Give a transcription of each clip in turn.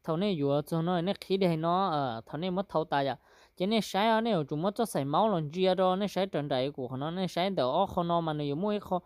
thaum nej yuav txog no nej qhib daim no, thaum nej muab thau tas yom, ces nej saib, nej yuav tsum muab txoj xaim maub los ntsia rau, nej saib raws nraim kuv qhov no, nej saib ntawm ob qho no mas nws yuav muaj ib qho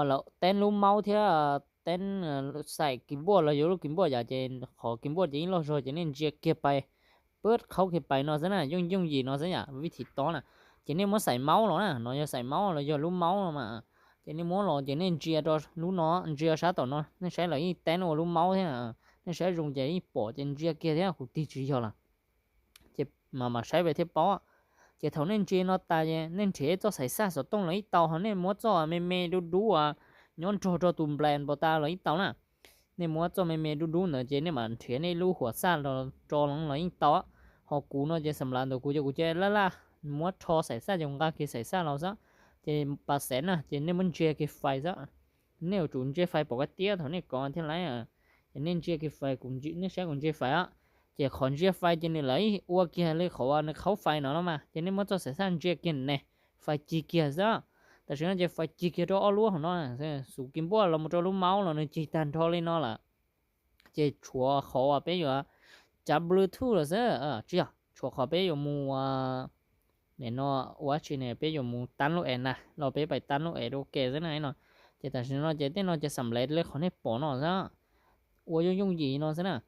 los teeb lub maub thiab teeb xaim kis npuaj los yog lub kis npuaj yom, ces qhov kis npuaj ces ib loj zog ces nej ntsia kiag pais, pab qhaub kiag pais no xwb na, yooj yooj yim no xwb yom, vib thim tob na. Ces nej muab xaim maub los na, no yog xaim maub los yog lub maub no mas, ces nej muab los ces nej ntsia rau lub no, ntsia sab tom no, nej saib lawv yeej teeb ua lub maub thiab, nej saib zoo ces yeej pom ces ntsia kiag thiab, kuv tig tsis yog lawm. Ces mam mam saib pais thiaj paub. Ces thaum nej ntsia no tas, nej nrhiav txoj xaim xaj xov tooj los ib tau, ho nej muab txoj me me dub dub nyob nrog rau tus nplas npau tas los ib tau na. Nej muab txoj me me dub dub ntawd ces nej mam nrhiav nej lub huam xaj los tso los yeej tau. Ho kuv no ces xam lav ntawm kuv ces kuv cia laj laj muab rho xaim xaj ces nqa kiag xaim xaj los xwb. Ces pas xev na ces nej muab ntsia kiag fais xwb. Nej yuav tsum ntsia fais pom kab tiab thaum nej kov thiaj laib. Ces nej ntsia kiag fais, nej saib kuv ntsia fais os. Ces qhov ntsia fais ces nws lawv ua kiag li qhov uas nws qhaub fais no no mas, ces nej muab txoj xaim xaj ntsia kiag ne, fais cig kiag xwb. Tam sim no ces fais cig kiag rau ob lub hauv no, xus kis npuaj los mus rau lub maub los nws cig tag nrho li no lawm. Ces tshuav qhov uas peb yuav cav Bluetooth los xwb, tsis yog, tshuav qhov peb yuav mus, nim no ua tsi ne, peb yuav mus tab lub es na, los peb pais tab lub es rau ke xwb na no. Ces tam sim no ces tej no ces xam lev li qhov nej pom no xwb, ua yooj yooj yim no xwb na.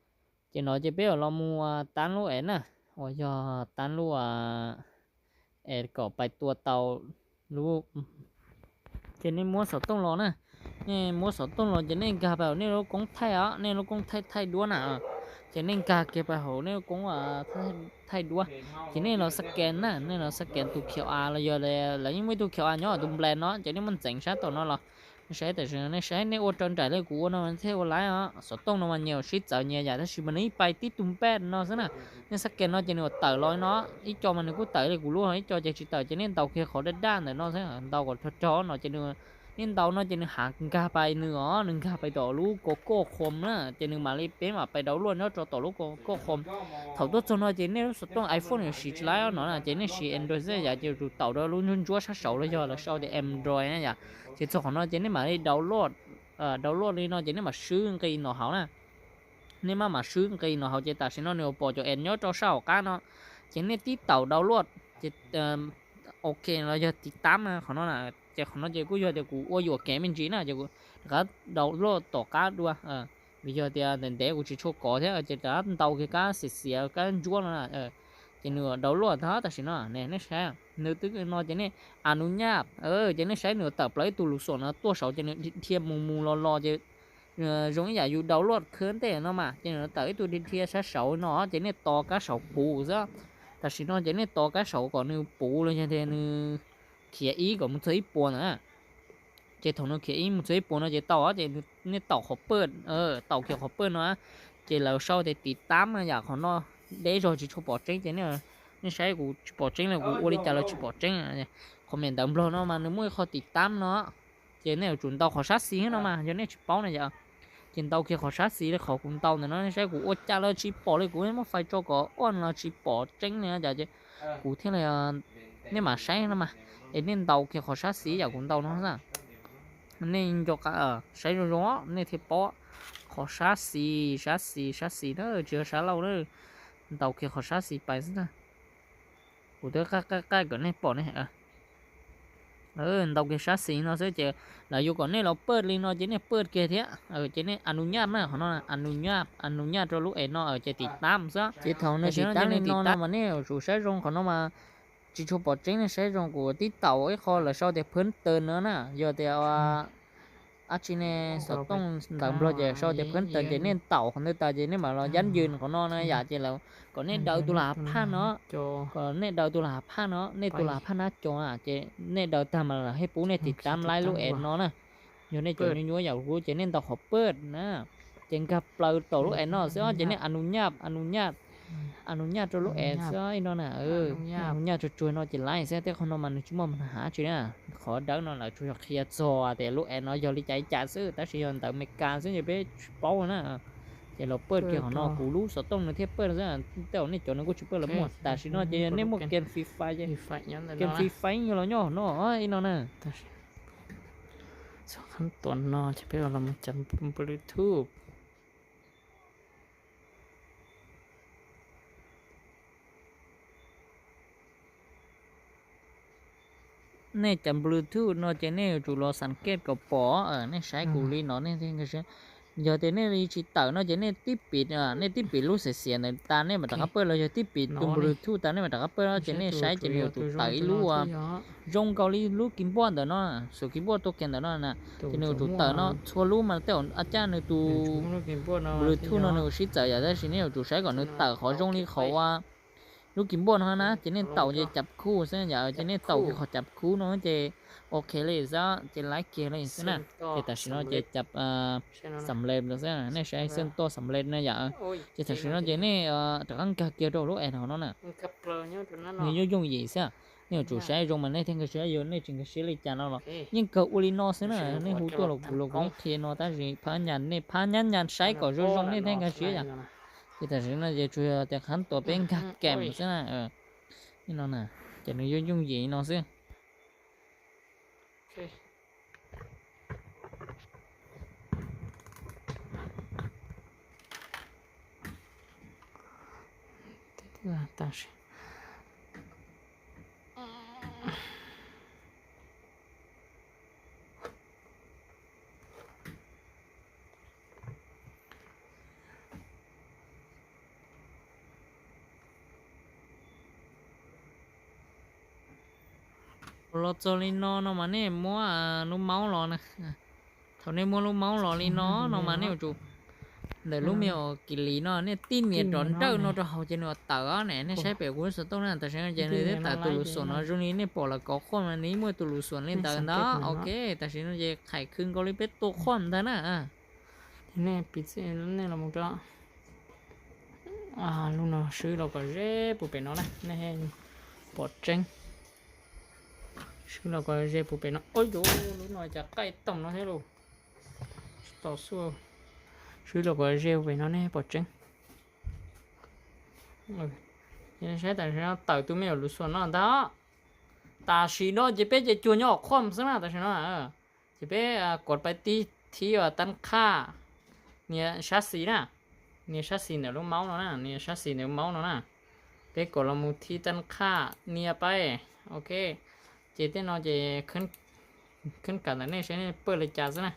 Ces no ces peb yuav los mus tab lub es na, uas yog tab lub es kom pais tua tau lub. Ces nej muab xov tooj los na, nej muab xov tooj los ces nej nkag pais hauv nej lub koob thaij os, nej lub koob thaij thaij duab na. Ces nej nkag kiag pais hauv nej lub koob thaij duab, ces nej los scan na, nej los scan tus Q R los yog lawv yeej muaj ib tug Q R nyob tus nplas no, ces nej muab ntxeev sab tom no los. Nej saib tam sim no nej saib nej ua raws nraim li kuv ua no thiaj ua laib os. Xov tooj no mas nyias sib txawv nyias yam tab sis mas nws ib pais tib tug npaj no xwb na. Nej scan no ces nws yuav tawm los no, ib co mas nws kuj tawm li kuv lub, ib co ces tsis tawm, ces nej ntaus kiag qhov daj daj ntawm no xwb, ntaus kom rog rog no ces nws, nej ntaus no ces nws hav nkag pais nws os, nws nkag pais tom lub koj koj qhom na, ces nws mam li peb mam pais download nyob rau tom lub koj koj qhom. Thaum tuaj txog no ces nej lub xov tooj iPhone yuav siv tsis laib no na, ces nej siv Android xwb yam ces yuav tsum taum rau lub ntsuab ntsuab sab saud los yog lawv sau tias Android na yam. Ces txog qhov no ces nej mam li download, download li no ces nej mam swb nqi no hauv na. Nej maj mam swb nqi no hauv ces tam sim no nws yuav pom cov es nyob rau sab hauv qab no, ces nej tib taum download, ces ok los yog tiv tab qhov no na. Ces qhov no ces kuj yog tias kuv ua yuam kev me ntsis na, ces kuv rov qab download tom qab dua, vim yog tias ntev ntev kuv tsis tshua kov thiab, ces rov qab ntaus kiag kab xiav xiav kab ntsuab no na. Ces nws download tag tam sim no ne, nej saib nws twb no ces nej a nus nyaj, ces nej saib nws tawm plaws ib tug lus xom no tuaj saud ces nws dhia mus mus los los ces zoo ib yam yus download khwb ntej no mas, ces nws tawm ib tug dhia dhia sab saud no ces nej tos kab saud puv xwb. Tam sim no ces nej tos kab saud kom nws puv los yog tias nws khiav ib kom mus txog ib puas ntawd. Ces thaum nws khiav ib mus txog ib puas no ces tau, ces nej taum qhov paj, taum kiag qhov paj no, ces lawv sau tias tiv tab no yam qhov no, deb zog tsis tshua pom tseeb ces nej saib kuv tsis pom tseeb los kuv ua li cas los tsis pom tseeb. Qhov me ntawv nplog no mas nws muaj ib qho tiv tab no, ces nej yuav tsum ntaus qhov sab xis no mas yog nej tsis paub na yom. Ces ntaus kiag qhov sab xis li qhov kuv ntaus ntawm no, nej saib kuv ua cas los tsis pom li, kuv muab fais tso kom ua los tsis pom tseeb li cas ces kuv thiaj li, nej mam saib no mas, es nej ntaus kiag qhov sab xis yam kuv ntaus no xwb. Nej nco qab saib zoo zoo nej thiaj paub. Qhov sab xis, sab xis, sab xis na, tsis yog sab laug na. Ntaus kiag qhov sab xis pais xwb na. Kuv twb qaj qaj qaj kom nej pom ne. Ntaus kiag sab xis no xwb ces lawv yuav kom nej los paj li no ces nej paj kiag thiab, ces nej a nus nyaj na, qhov no a nus nyaj, a nus nyaj rau lub es no ces tiv tab xwb. Ces thaum nws tiv tab li no no mas nej yuav tsum saib zoo qhov no mas, tsis tshua pom tseeb nej saib zoo, kuv tib taum ib qho lawv sau tias phab tas no na, yog tias ab tsi ne, xov tooj ntawv nplog ces sau tias phab tas ces nej ntaus qhov ntawd tas ces nej mam los yab ywg qhov no na yam ces lawv kom nej daws tus lam phaj no, kom nej daws tus lam phaj no, nej tus lam phaj nab co na ces nej daws tag mas lawv thiaj pub nej tiv tab laib lub es no na. Yog nej cov nyuaj nyuaj yam kuv ces nej ntaus qhov paj na, ces nkag plaws tom lub es no xwb ces nej a nus nyaj, a nus nyaj, a nus nyaj rau lub es xwb no na. A nus nyaj tsuag tsuag no ces laib xwb, tej qhov no mas nws tsis muaj hav tsi na. Qhov dawb no lawv tsuas yog qhia txog tias lub es no yog li cas li cas xwb, tab sis yog ntawv Meskas xwb ces peb tsis paub na. Ces los paj kiag qhov no, kuv lub xov tooj nws thiaj paj xwb, tej zaum nej cov nws kuj tsis paj los muaj. Tam sim no ces yog nej muaj game Free Fire, game Free Fire yog los nyob qhov no ib no na. Txog qhov no ces peb los mus cav Bluetooth. Nej cov Bluetooth no ces nej yuav tsum los xam kej kom pom, nej saib kuv li no nej thiaj nkag siab. Yog tias nej tsis tawm no ces nej tib pim, nej tib pim lub xiav xiav ntawd tas nej mam rov qab pawj, los yog tib pim tus Bluetooth tas nej mam rov qab pawj no ces nej saib ces nws yuav tsum tawm ib lub ua zoo nkaus li lub kis npuaj ntawm no, xuas kis npuaj tuaj kiag ntawm no na, ces nws yuav tsum tawm no txhua lub mas tej a caj nws tus Bluetooth no nws sib txawv yom, tab sis nej yuav tsum saib kom nws tawm qhov zoo li qhov ua lub kis npuaj no na, ces nej taus ces cav khu xwb yom, ces nej taus kiag qhov cav khu no ces ok li xwb, ces laiv kiag li xwb na. Ces tam sim no ces cav xam lej lawm xwb, nej saib xwb tuaj xam lej na yom. Ces tam sim no ces nej rov qab nkag kiag rau lub app hauv no na. Nws yooj yooj yim xwb, nej yuav tsum saib zoo mas nej thiaj nkag siab, yog nej tsis nkag siab li cas no los yeej kawg ua li no xwb na. Nej hu tuaj los kuv los kuv yeej qhia no tab sis phab nyas nej phab nyab nyas saib kom zoo zoo nej thiaj nkag siab yom. Ces tam sim no ces tsuas yog tias qhab tuas peb nkag kem xwb na. No na, ces nws yooj yooj yim no xwb. Los txog li no no mas nej muab lub maub los na. Thaum nej muab lub maub los li no no mas nej yuav tsum ntawm lub me os kis lis no nej tib nias rov nrawj no rau hauv ces nws tawm ne. Nej saib pem kuv lub xov tooj na, tam sim no ces nws twb tawm tus lus xuam no zoo li nej pom lawv kov qhuaj mas nws muaj tus lus xuam li ntawd ntag. Ok, tam sim no ces qhais khw nkaus li peb tua qhuaj ntag na. Ces nej piv txwv nej los mus rau lub no swb los kom ze puag pem no na, nej pom tseeb. Swb los kom ze puag pem no. Ua yuv, lub no cas qaij toom no thiab lauj. Tsis tau xwb. Swb los kom ze puag pem no nej pom tseeb. Saib tam sim no tawm tus me nyuam lus xuam no ntag. Tam sim no ces peb ces cuag nyob hauv qhuaj xwb na tam sim no. Ces peb kov pais tib thib tab qhaj nias sab xis na, nias sab xis ntawm lub maub no na, nias sab xis ntawm lub maub no na. Peb kov los mus thib tab qhaj nias pais. Ok, ces tej no ces khab kam ntawm nej saib nej pawj li cas xwb na.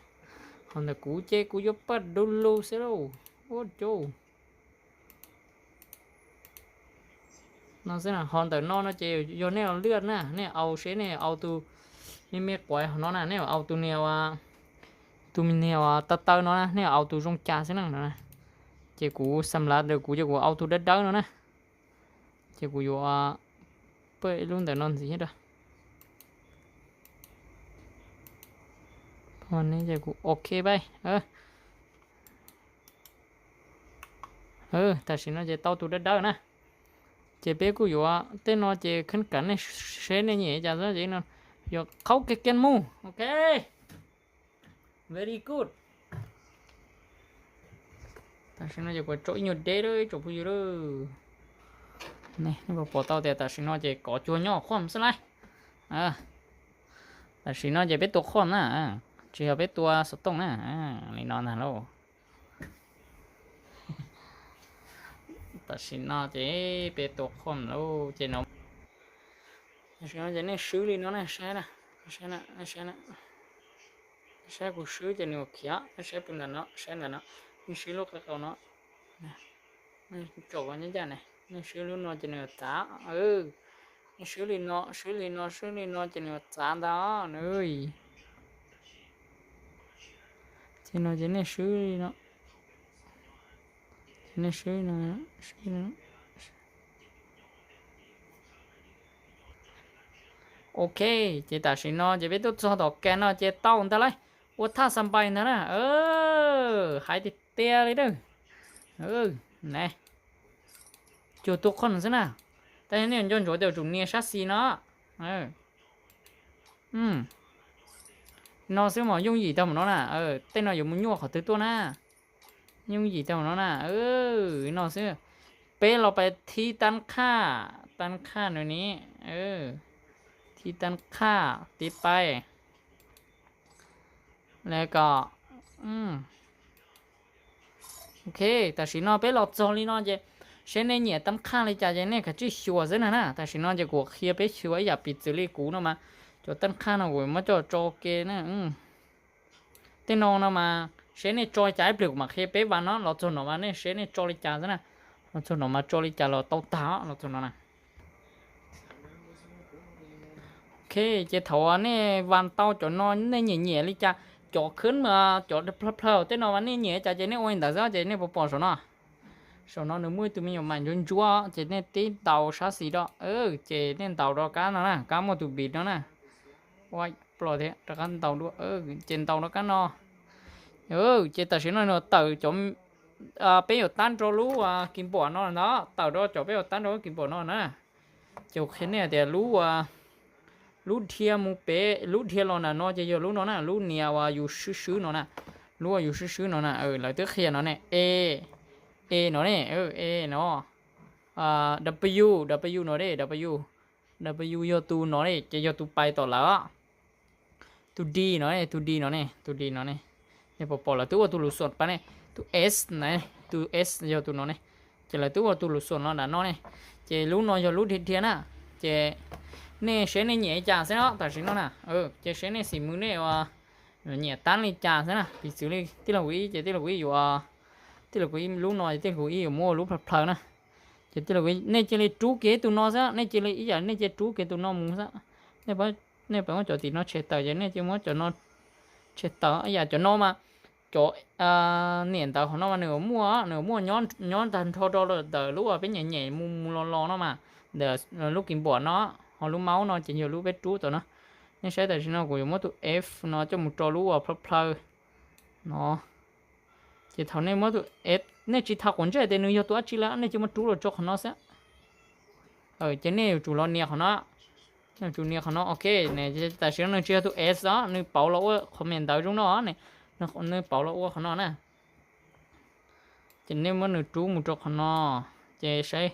Ho ntawm kuv ces kuv yuav pawj du lug xwb lauj. Ua cas no xwb na. Ho ntawm no no ces yog nej lwaj na, nej au seb nej au tus me me quav hauv no na, nej au tus niag, tus me niag taw taw no na, nej au tus zoo cas xwb na no. Ces kuv xam lav ntawm kuv ces kuv au tus dawb dawb no na. Ces kuv yuav pawj ib lub ntawm no ntxiv thiab rau. Ces kuv ok pab. Tam sim no ces tau tus dawb dawb na. Ces peb kuj yuav tej no ces khab kam nej seb nej nyiam cas xwb ces no yuav qhaub kiag kiag mus. Ok, very good. Tam sim no ces kuv tso ib nyuag deb lawm ib tsoom phooj ywg lawm. Nej puas pom tau tias tam sim no ces kov cuag nyob hauv qhuaj xwb lauj. Tam sim no ces peb tua qhuaj na, tsis yog peb tua xov tooj na, li no ntag lauj. Tam sim no ces peb tua qhuaj lauj ces no. Tam sim no ces nej swb li no na, saib na, saib kuv swb ces nws ua khiav, nej saib pw ntawm no, saib ntawm no, nej swb lub qe qau no, tsom ko ncaj ncaj ne, nej swb lub no ces nws yuav txav. Nej swb li no, swb li no, swb li no ces nws yuav txav ntag na. Ces no ces nej swb li no, nej swb no, swb li no. Ok, ces tam sim no ces peb tuaj txog tom kas no ces tau ntag lauj. Ua thaj xa npais ntag na. Hais tiag tiag li na. Cuag tua qhuaj xwb na. Tab sis nej nco ntsoov tias yuav tsum nias sab xis no. No xwb mas yooj yim tag mus no na. Tej no yuav mus nyuaj qhov twg tuaj na. Yooj yim tag mus no na. No xwb. Peb los pais thib tab qhaj, tab qhaj nws ni. Thib tab qhaj tib pais. Li ko. Ok, tam sim no peb los txog li no ces seb nej nyiam tab qhaj li cas ces nej kav tsij xyuas xwb na na. Tam sim no ces kuv qhia peb xyuas ib yam piv txwv li kuv no mas Cov teeb qhab no kuv muab coj tso ke na. Tej no no mas seb nej tso li cas ib pliag kuv mam qhia peb vas no, los txog no mas nej seb nej tso li cas xwb na. Los txog no mas tso li cas los tau tag, los txog no na. Ok, ces thaum nej vas tau cov no nej nyiam nyiam li cas, cov khwb, cov plhaw plhaw tej no mas nej nyiam li cas ces nej ua li ntawd xwb, ces nej puas pom saum no. Saum no nws muaj ib tug me nyuam mais ntsuab ntsuab ces nej tib ntaus sab xis rau, ces nej ntaus rau kab no na, kab muaj tus bit no na. Ua plom thiab rov qab ntaus dua, ces ntaus rau kab no. Ces tam sim no nws tawm cov, peb yuav tab rau lub keyboard no ntag, tawm rau cov peb yuav tab rau lub keyboard no na. Ces qhia nej tias lub, lub dhia mus pem, lub dhia los nram no ces yog lub no na, lub nias uas yus swb swb no na, lub uas yus swb swb no na, lawv twb qhia no ne, e, e no ne, e no, w, w no de, w, w yog tus no ne, ces yog tus pais tom lawv. Tus d no ne, tus d no ne, tus d no ne, nej puas pom lawv twb ua tus lus xuam pab ne, tus s na, tus s yog tus no ne, ces lawv twb ua tus lus xuam los nram no ne, ces lub no yog lub dhia dhia na, ces nej seb nej nyiam li cas xwb no tam sim no na, ces seb nej xim mws nej ua nyiam tab li cas xwb na, piv txwv li tij laug kuv ib ces tij laug kuv ib yuav, tij laug kuv ib lub no ces tij laug kuv ib yuav muab ua lub plhaw plhaw na, ces tij laug kuv ib nej cia li rub kiag tus no xwb, nej cia li ib yam nej cia li rub kiag tus no mus xwb, nej pab muab cov tim no tshem tawm ces nej cia li muab cov no tshem tawm, ib yam cov no mas cov niam ntawv qhov no mas nws muaj, nws muaj nyob tag nrho rau ntawm lub uas peb nyem nyem mus mus los los no mas, ntawm lub keyboard no, ho lub mouse no ces yog lub peb rub tom no. Nej saib tam sim no kuv yuav muab tus f no coj mus rau lub uas plhaw plhaw no, ces thaum nej muab tus f, nej tsis tau quav ntsej tias nws yog tus dab tsi lawm nej cia li muab rub los tso qhov no xwb. Ces nej yuav tsum los nias qhov no, nej yuav tsum nias qhov no, ok, tam sim no nws tsis yog tus s os, nws pauv los ua qhov me ntawv zoo no, nws pauv los ua qhov no na. Ces nej muab nws rub mus rau qhov no, ces saib,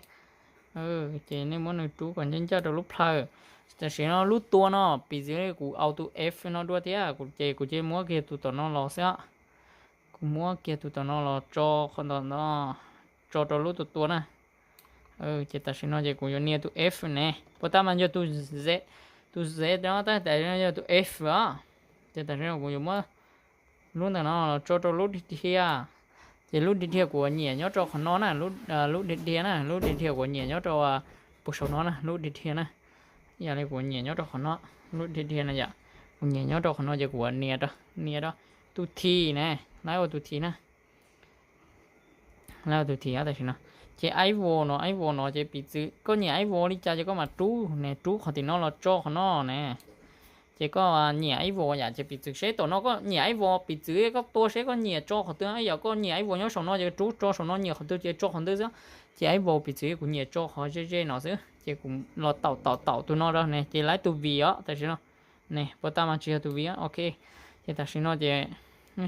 ces nej muab nws rub kom ncaj ncaj rau lub plhaw. Tam sim no lub tua no piv txwv kuv au tus f no dua thiab, ces kuv cia li muab kiag tus tom no los xwb. Kuv muab kiag tus tom no los tso qhov ntawm no, tso rau lub tua tua na. Ces tam sim no ces kuv yuav nias tus f ne, puas tab mas yog tus z, tus z no tab tam sim no yog tus f os. Ces tam sim no kuv yuav muab lub ntawm no los tso rau lub dhia dhia. Ces lub dhia dhia kuv nyiam nyob rau qhov no na, lub dhia dhia na, lub dhia dhia kuv nyiam nyob rau puag saum no na, lub dhia dhia na. Yam li kuv nyiam nyob rau qhov no, lub dhia dhia na yom, kuv nyiam nyob rau qhov no ces kuv nias rau, nias rau tus thim ne, lawv ua tus thim na. Lawv ua tus thim tam sim no. Ces ib vos no, ib vos no ces piv txwv koj nyiam ib vos li cas ces koj mam rub ne, rub qhov tim no los tso qhov no ne. Ces koj nyiam ib vos yam ces piv txwv seb tom no koj nyiam ib vos, piv txwv koj tua seb koj nyiam tso qhov twg, yog koj nyiam ib vos nyob saum no ces rub tso saum no, nyiam qhov twg ces tso qhov ntawd xwb. Ces ib vos piv txwv kuv nyiam tso qhov ze ze no xwb, ces kuv los taum taum taum tus no rau ne, ces lawv tus vim os tam sim no. Ne, puas tab mas tsis yog tus vim, ok. Ces tam sim no ces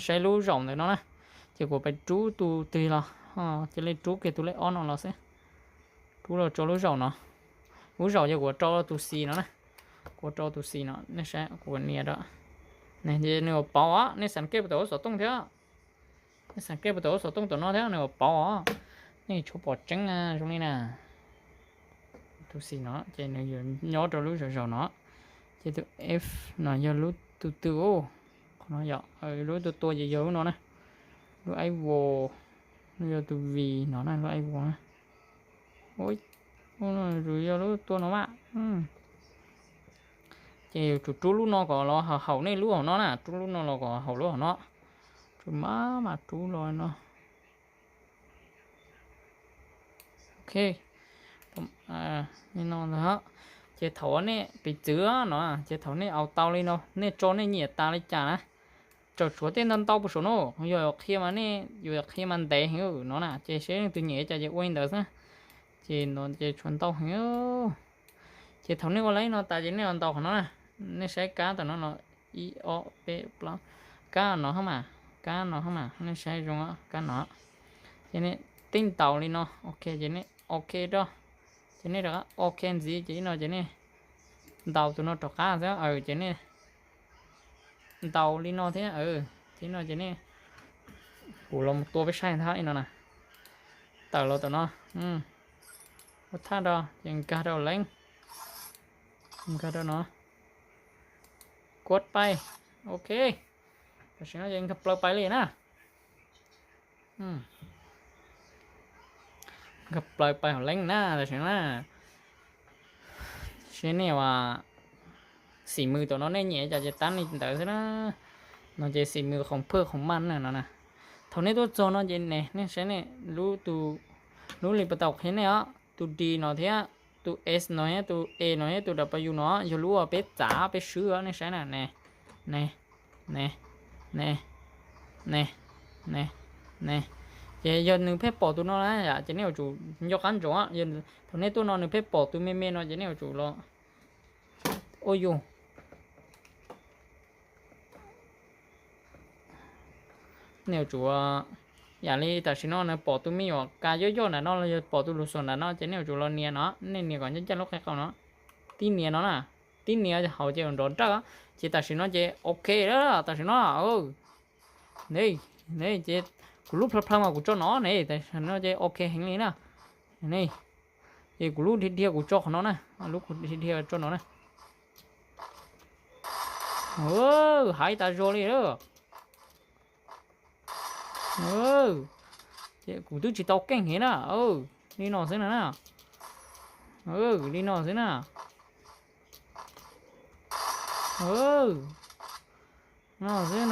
saib lub zaum ntawm no na, ces kuv pais rub tus twg los, cia li rub kiag tus lej ob no los xwb. Rub los tso lub zaum no, lub zaum ces kuv rau tus xis no na, kuv rau tus xis no, nej saib kuv nias rau. Ne, nws yuav pauv os, nej xav kej puas tau ua xov tooj thiab, nej xav kej puas tau ua xov tooj tom no thiab nws yuav pauv os. Nej tshuav pom tseeb zoo li na. Tus xis no ces nws yuav nyob rau lub zaum zaum no, ces tus f no yog lub tus twg, qhov no yog lub tua tua ces yog lub no na, lub ib vos, lub yog tus vim no na, lub ib vos na. Tus yog lub tua no mas. Ces yuav tsum rub lub no kom los haum nej lub hauv no na, rub lub no los kom haum lub hauv no. Tsum maj mam rub los no. Ok, li no ntag. Ces thaum nej piv txwv no, ces thaum nej au tau li no nej tso nej nyiam tas li cas na. Tseem tshuav tej ntau ntau puag saum no, yog qhia mas nej yuav qhia mas ntev heev no na, ces seb leej twg nyiam cas ces ua li ntawd xwb. Ces no ces tshuav ntau heev. Ces thaum nej ua li no tas ces nej ntaus qhov no na, nej saib kab tom no no, ib ob peb plaub, kab no hab mas, kab no hab mas, nej saib zoo kab no. Ces nej tib ntaus li no, ok, ces nej ok rau, ces nej rov qab ok ntxiv, ces ib no ces nej ntaus tus no rov qab xwb, ces nej ntaus li no thiab, thiab no ces nej, kuv los tua peb saib ntag ib no na, tawm los tom no, ua thaj rau ces nkag rau leeb, nkag rau no, Kuab paib. Ok, tam sim no ces nkag plaws pais li na. Nkag plaws pais hauv leeb na tam sim no na. Seb nej ua xim mws tom no nej nyiam cas ces tab li ntawd xwb na. No ces xim mws khoom phaj khoom maj na no na. Thaum nej tuaj txog no ces ne nej saib ne, lub li pas tau qhia nej os, tus D no thiab tus S no thiab tus E no thiab tus W no yog lub uas peb txav peb swb nej saib na ne, ne, ne, ne, ne, ne. Ces yog nws pheej pom tus no na ces nej yuav tsum nco qab ntsoov. Thaum nej tuaj no nws pheej pom tus me me no ces nej yuav tsum los ua yus nej yuav tsum yam li tam sim no nws pom tus me nyuam ka yoj yoj nram no los yog pom tus lus xos nram no ces nej yuav tsum los nias no, nej nias kom ncaj ncaj lub qe qau no. Tib nias no na, tib nias hauv ces nrov nrawj, ces tam sim no ces ok lawm tam sim no. Ne, ne ces kuv lub plhaw plhaw mas kuv tso no ne, tam sim no ces ok heev li na. Ne, ces kuv lub dhia dhia kuv tso qhov no na, lub kuv dhia dhia tso no na. Hais tas zog li lawm. Ces kuv twb tsis tau keej heev na. Li no xwb na. Li no xwb na. No xwb na.